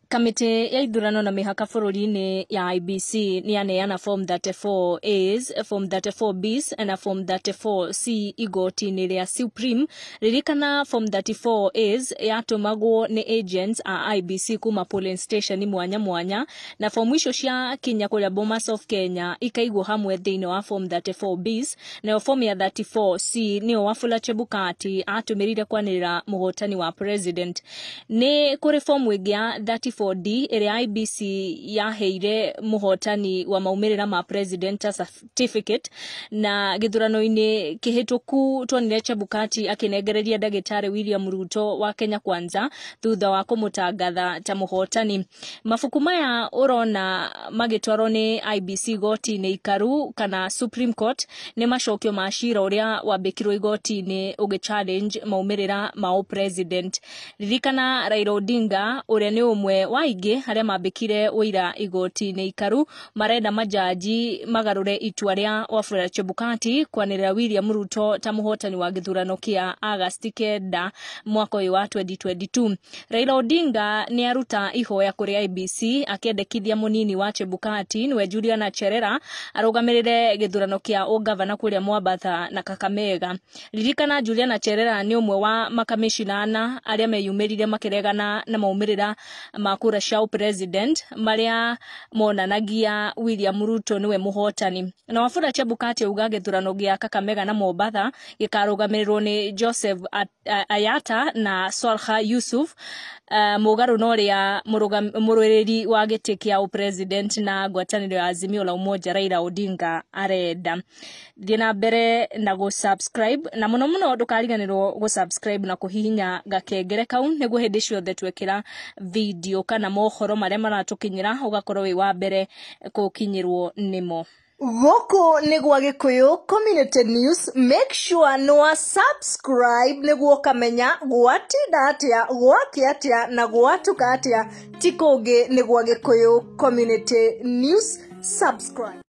Kamĩtĩ ya ithurano na mĩhaka bũrũri-inĩ ya IEBC nĩ yaneana Form 34As, Form 34Bs na Form 34C igoti-inĩ rĩa Supreme. Ririkana Form 34As yatũmagwo nĩ agents a IEBC kuma polling station mwanya mwanya, na fomu icio ciakinya kũrĩa Bomas of Kenya ikaigwo hamwe thĩinĩ wa Form 34Bs. Nayo form ya 34C nĩyo Wafula Chebukati atũmĩrire kwanĩrĩra mũhotani wa president. Nĩ kũrĩ fomu ĩngĩ ya 34D ĩrĩa IEBC yaheire mũhotani wa maumĩrĩra ma president certificate, na gĩthurano-inĩ kĩhĩtũku tuonire Chebukati akĩnengereria ndagĩtarĩ William Ruto wa Kenya Kwanza thutha wa kũmũtangatha ta mũhotani. Mabuku maya ũrona magĩtwarwo nĩ IEBC igoti-inĩ ikaru kana Supreme Court nĩ macokio ma cira ũrĩa wambĩkirwo igoti-inĩ ũgĩ challenge maumĩrĩra ma president. Ririkana Raila Odinga ũrĩa nĩ ũmwe wa aingĩ arĩa mambĩkire ũira igoti-inĩ ikaru marenda majaji magarũre itua rĩa Wafula Chebukati kwanĩrĩra William Ruto ta mũhotani wa gĩthurano kĩa Agasti 9 mwaka ũyũ wa 2022. Raila Odinga nĩ aruta ihoya kũrĩ IEBC akĩendekithia mũnini wa Chebukati nĩwe Juliana Cherera arũgamĩrĩre gĩthurano kĩa ũgavana kũrĩa Mombasa na Kakamega. Ririkana Juliana Cherera nĩ ũmwe wa makamĩcina ana arĩa meyumĩrire makĩregana na maumĩrĩra ma kura cia president marĩa monanagia William Ruto nĩwe mũhotani. Na Wafula Chebukati auga gĩthurano gĩa Kakamega na Mombasa gĩkarũgamĩrĩrwo nĩ Joseph Ayata na Swalha Yusuf, mũgarũ na ũrĩa mũrũĩrĩri wa gĩtĩ kĩa ũpresident na ngwatanĩro ya Azimio la Umoja Raila Odinga arenda. Thiĩ na mbere na gũ-subscribe, na mũno mũno ndũkariganĩrwo gũ-subscribe na kũhihinya gakengere kau nĩguo hĩndĩ ciothe twekĩra video kana mohoro marĩa maratũkinyĩra ũgakorwo wĩ wa mbere gũkinyĩrwo nĩmo. Gũkũ nĩ gwa Gĩkũyũ Community News. Make sure nĩ wa subscribe nĩguo ũkamenya gwatinda atĩa, gwakĩa atĩa na gwatuka atĩa. Ti kũngĩ nĩ gwa Gĩkũyũ Community News. Subscribe.